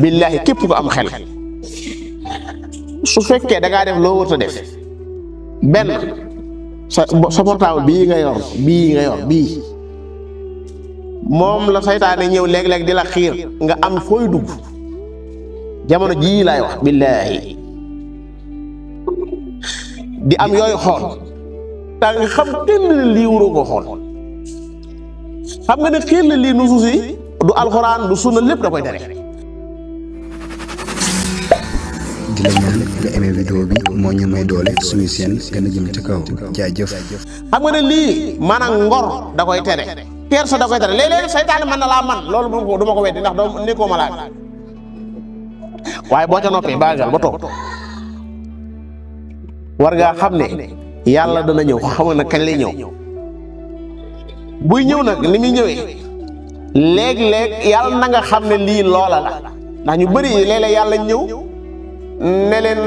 billahi képp ko am xel su fekkee da ngaa def loo war a def benn sa portable bii nga yor bii moom la saytaane ñëw léeg-léeg di la xiir nga am fooy dugg jamono jii laay wax billahi di am yooyu xool ta nga xam kenn lii waroo ko xool xam nga ne xiir la lii nu suusi du alxuraan du sunna lépp da koy tere. di la ñaan nga aimé vidéo bi moo ñu may doole suñu seen gën a jëm ci kaw jaajëf. xam nga ne lii maanaam ngor da koy tere kersa da koy tere léeg-léeg saytaane mën na laa man loolu du ma ko weddi ndax doo nekkoo ma laaj waaye boo ca noppee baagal ba toog war ngaa xam ne yàlla dana ñëw xam nga nag kañ lay ñëw buy ñëw nag li muy ñëwee léeg-léeg yàlla na nga xam ne lii loola la ndax ñu bëri léeg-léeg yàlla ñëw ne leen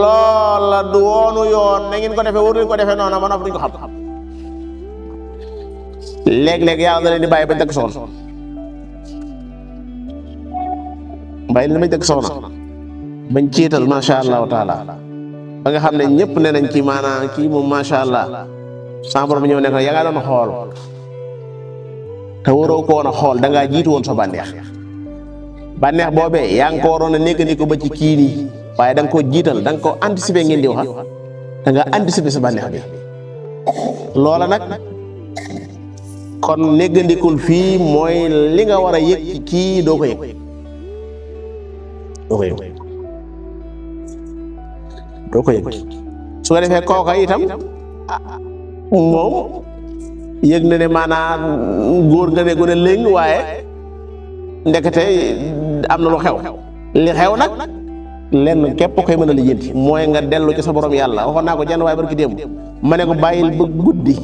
loola du woonu yoon na ngeen ko defee waru ko defee noonu ba noppi duñ ko xam léeg-léeg yàlla da leen di bàyyi bañ dëgg soxna bàyyi leen bañ dëgg soxna bañ ciital macha allahu taala ba nga xam ne ñëpp ne nañ ci maanaam kii moom macha allah sama borom ñëw ne ko yaa nga doon xool te waroo ko woon a xool da ngaa jiitu woon sa bànneex bànneex boobee yaa ngi ko waroon a nekk ni ko ba ci kii nii waaye da nga koo jiital da nga ko anticiper ngeen di wax da nga anticiper sa bànneex bi loola nag kon néggandikul fii mooy li nga war a yëg ci kii doo ko yëg su ko defee kooka itam moom yëg na ne maanaam góor nga ne gone léegi waaye ndekete am na lu xew li xew nag lenn képp koy mën a lijjanti mooy nga dellu ci sa borom yàlla waxoon naa ko jenn waaye barki démb ma ne ko bàyyil ba guddi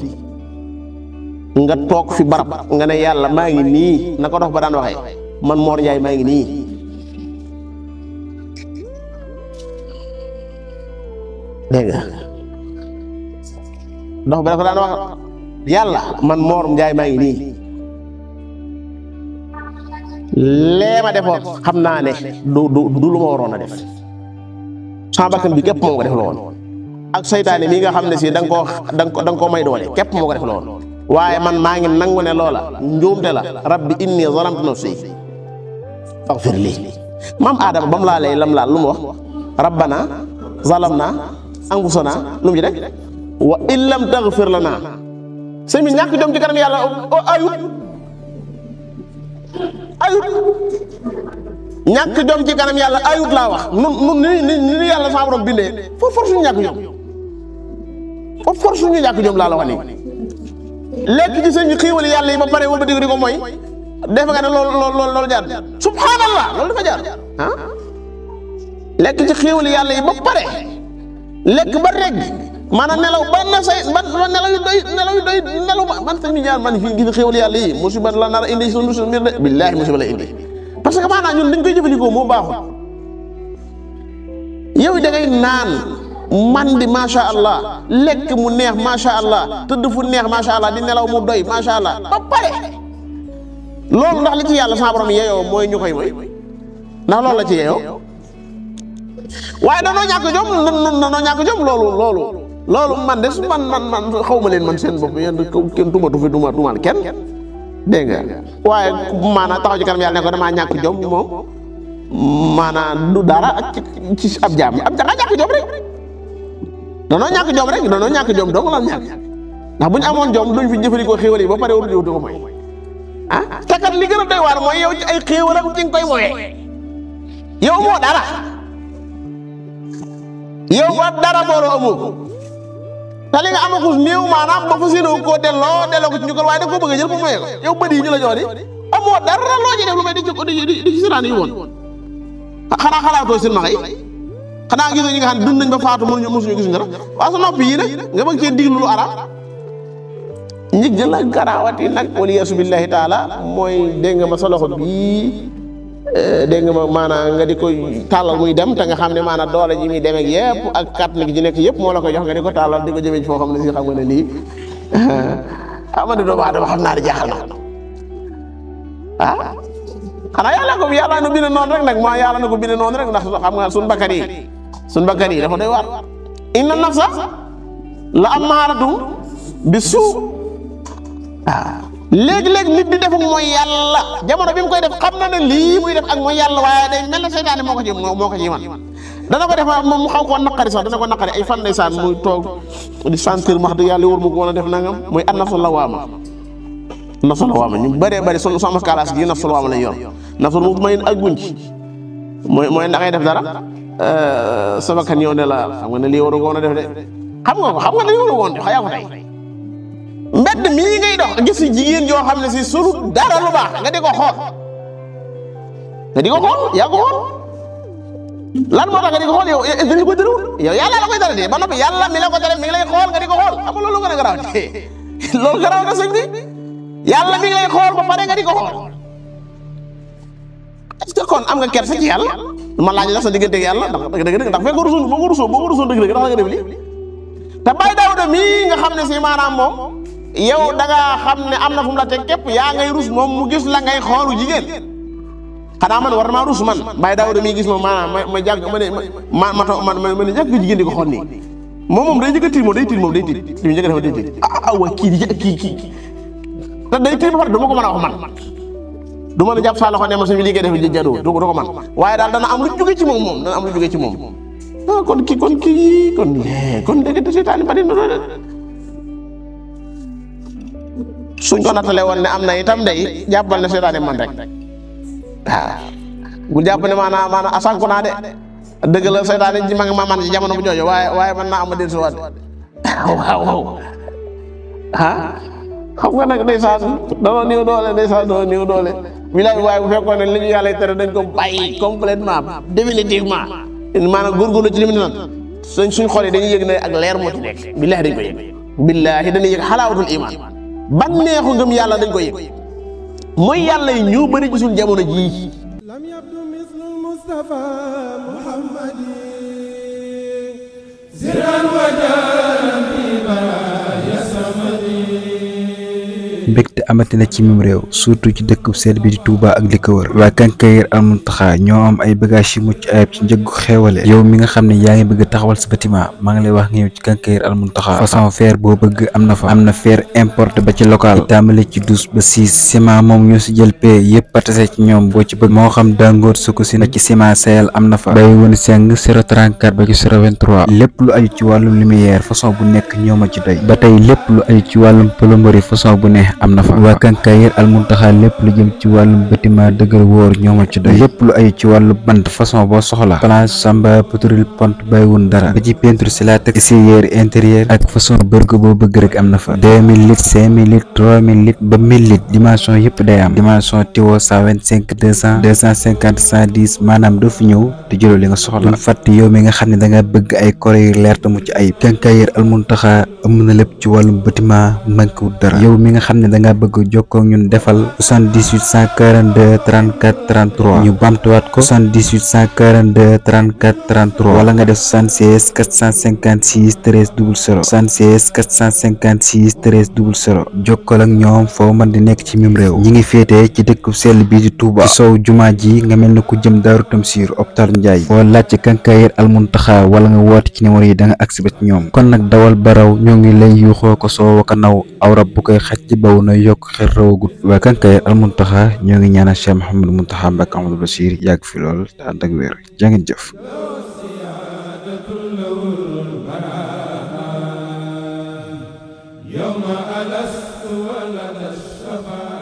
nga toog fi barab nga ne yàlla maa ngi nii na ko dox ba daan waxee man Mor Ndiaye maa ngi nii dégg nga dox ba dafa daan wax yàlla man Mor Ndiaye maa ngi nii lee ma defoon xam naa ne du lu ma waroon a def sama bakkan bi képp moo ko def lool ak saytaane mii nga xam ne si da nga koo may doole képp moo ko def lool waaye man maa ngi nangu ne loola njuumte la rabbi inni zalamtu nafsi faghfir li maam Adama ba mu laalee lam laal lu mu wax rabbana zalamna anfusana lu mu ci rek wa in lam taghfir lana sëñ bi ñàkk jom ci kanam yàlla ayut ñàkk jom ci kanam yàlla ayut laa wax nun ni yàlla sa borom bindee foofu force ñu ñàkk jom foofu force ñu ñàkk jom laa la wax nii lekk ci sëñ bi xiiwali yàlla yi ba pare wala ba digg di ko mooy defe nga ne loolu jaar subhanallah loolu dafa jaar ah lekk ci xiiwali yàlla yi ba pare lekk ba reg maanaam nelaw ba na say ba nelaw yu doy nelaw ba man tamit ñaar man fii gis xéwal yàlla yi musiba la nar a indi suñu mbir de billaahi musiba la indi parce que maanaam ñun dañ koy jëfandikoo moo baaxul yow da ngay naan man di macha allah lekk mu neex macha allah tëdd fu neex macha allah di nelaw mu doy macha allah ba pare loolu ndax li ci yàlla sa borom yeeyoo mooy ñu koy mooy ndax loolu la ci yeeyoo waaye danoo ñàkk jom loolu man de man xaw ma leen man seen bopp yéen kenn tumatu fi tumal kenn dégg nga waaye maanaam taxaw ci kanam yàlla ne ko damaa ñàkk jom moom maanaam du dara ak ci ab jaam ab jaam ñàkk jom rek danoo ñàkk jom dong la ñàkk ndax bu ñu amoon jom duñ fi jëfandikoo xéewal yi ba pare wala du ko mooy ah te kat li gën a doy waar mooy yow ci ay xéewal ak ci nga koy mooyee yow moo dara yow ba dara booloo amoo ko te li nga amagus néew maanaam ba fa séenoo koo delloo ko ci ñu ko waaye da koo bëgg a jël ba moyee ko yow bëri yi ñu la jox di amoo dara loo ci def lu may di ci siraan yi woon xanaa xalaatoo silmaxa yi xanaa gis ñi nga xam ne dund nañ ba faatu mësuñu gisuñu dara waaw sa noppi yii nag nga bëgg cee diglu lu araam ñi jël ak garaawati nag waliyaasu billahi taala mooy dégg nga ma sa loxo bii dégg nga ma maanaam nga di ko tàllal muy dem te nga xam ne maanaam doole ji muy demeeg yëpp ak kàttan gi nekk yëpp moo la koy jox nga di ko tàllal di ko jëmee ci foo xam ne si xam nga ne lii ah man de doomu aadama xam naa di jaaxal na ah xanaa yàlla nu bind noonu rek nag moo yàlla na ko bind noonu rek ndax xam nga suñ bakkan yi dafa doy waar inna nafsa la ammaaratu bi suu waaw léegi-léegi nit di def mooy yàlla jamono bi mu koy def xam na ne lii muy def ak mooy yàlla waaye day mel ne seytaane moo ko ci man dana ko def moom mu xaw koo naqari sax dana ko naqari ay fan ndeysaan muy toog di sentir wax dëgg yàlla wóor mu ko woon a def nangam mooy an nafsul lawaama ñu bëree bëri sama kalaas gi nafsul lawaama lañ yor nafsul mutmain ak guñ ci mooy da ngay def dara sa bakkan ñëw ne la xam nga ne lii waru ko woon a def de xam nga lii waru woon def xayaa ko tey mbedd mii ngay dox gis si jigéen yoo xam ne si sulu dara lu baax nga di ko xool yaa ko xool lan moo tax nga di ko xool yow dañu ko tërëwul yow yàlla la koy tere de ba noppi yàlla mi la ko tere mi ngi lay xool nga di ko xool xam nga loolu gën a garaaw loolu garaaw na sëñ bi yàlla mi ngi lay xool ba pare nga di ko xool est-ce que kon am nga kersa ci yàlla ma laaj la sa diggante ak yàlla ndax fekk boo ko rusoon dëgg ndax nga def lii te Baye Daouda mii nga xam ne si maanaam moom yow da nga xam ne am na fu mu la teg képp yaa ngay rus moom mu gis la ngay xoolu jigéen xanaa man war maa rus man Baye Daouda mii gis moom maanaam ma jàgg ma ne jàgg jigéen di ko xool nii moom day jëkk a tiit day tiit li mu njëkk a def day tiit waa kii te day tiit ba pare du ma ko mën a wax man du mën a jàpp saa loxo ne ma suñu liggéey def jadoo du ko man waaye daal dana am lu jóge ci moom kon dégg seytaane bari na suñ ko nattale woon ne am na itam day jàppal ne seytaane man rek waaw bu jàpp ne maanaam asanku naa de dëgg la seytaane ji ma man ci jamono bu jooju waaye man naa am a dellusi waat waaw xam nga nag ndeysaan dama néew doole wilaay waaye bu fekkoon ne li ñu yàlla tere dañ ko bàyyi complètement définitivement maanaam góorgóorlu ci li mu ne nag suñ xol yi dañuy yëg ne ak leer moo ci nekk billaahi dañ ko yëg billaahi dañuy yëg xalaawatul iman ban neexu ngëm yàlla dañ ko yëg mooy yàlla yi ñoo bëri ci suñ jamono jii lam yabdu mislul Mustafa Muhammadi ziran wa mbégte amatina ci mim réew surtout ci dëkk sell bi di Touba ak li ko wër waa Quincaillerie Al Mountakha ñoo am ay bagages yu mucc ayib ci njëggu xéewale yow mi nga xam ne yaa ngi bëgg taxawal sa bâtiment maa ngi lay wax nga ñëw ci Quincaillerie Al Mountakha façon fer boo bëgg am na fa am na fer importé ba ci local tàmbale ci 12 ba 6 ciment moom ñoo si jël pay yëpp patase ci ñoom boo ci bëgg moo xam Dangote Sococim ba ci ciment Sahel am na fa bay won seng 034 ba ci 023 lépp lu aju ci wàllum lumière façon bu nekk ñoo ma ci doy ba tey lépp lu aju ci wàllum plomberie façon bu ne am na fa waa Quincaillerie Al Mountakha lépp lu jëm ci wàllum bâtiment dëgër wóor ñoo ma ci doy lépp lu aju ci wàllu bant façon boo soxla planche samba poutrelle pont bàyyiwun dara ba ci peinture si la teg essuyeur intérieur ak façon bërgo boo bëgg rek am na fa 2000 litres 5000 litres 3000 litres ba 1000 litres dimension yëpp day am dimension tiwo 125 200 250 110 maanaam doo fi ñëw te jëloo li nga soxla lu fàtte yow mi nga xam ne da nga bëgg ay kore yu leer te mucc ayib Quincaillerie Al Mountakha am na lépp ci wàllum bâtiment manqué wut dara yow mi nga xam ne da nga bëgg jokkoo ak ñun defal 78 142 34 33 ñu bamtuwaat ko 78 142 34 33 wala nga def 76 456 13 00 76 456 13 00 jokkoo ak ñoom foo mën di nekk ci mim réew ñi ngi féetee ci dëkk sell bi di Touba ci sow jumaa ji nga mel ne ku jëm Daaru Tamsir hôpital Ndiaye foo laaj ci Quincaillerie Al Mountakha wala nga woote ci numéro yi da nga agsi ba ci ñoom kon nag dawal baraw ñoo ngi lay yuuxoo ko soo waka naw aw rab bu koy xaj ci baw na yokk xel rawagut waa Quincaillerie Al Mountakha ñoo ngi ñaanal Cheikh Mouhamadou Mountakha Mbacké Amadou Bachir yàgg fi lool te ànd ak wér jaa ngeen jëf يوم ألست ولد الشفاعة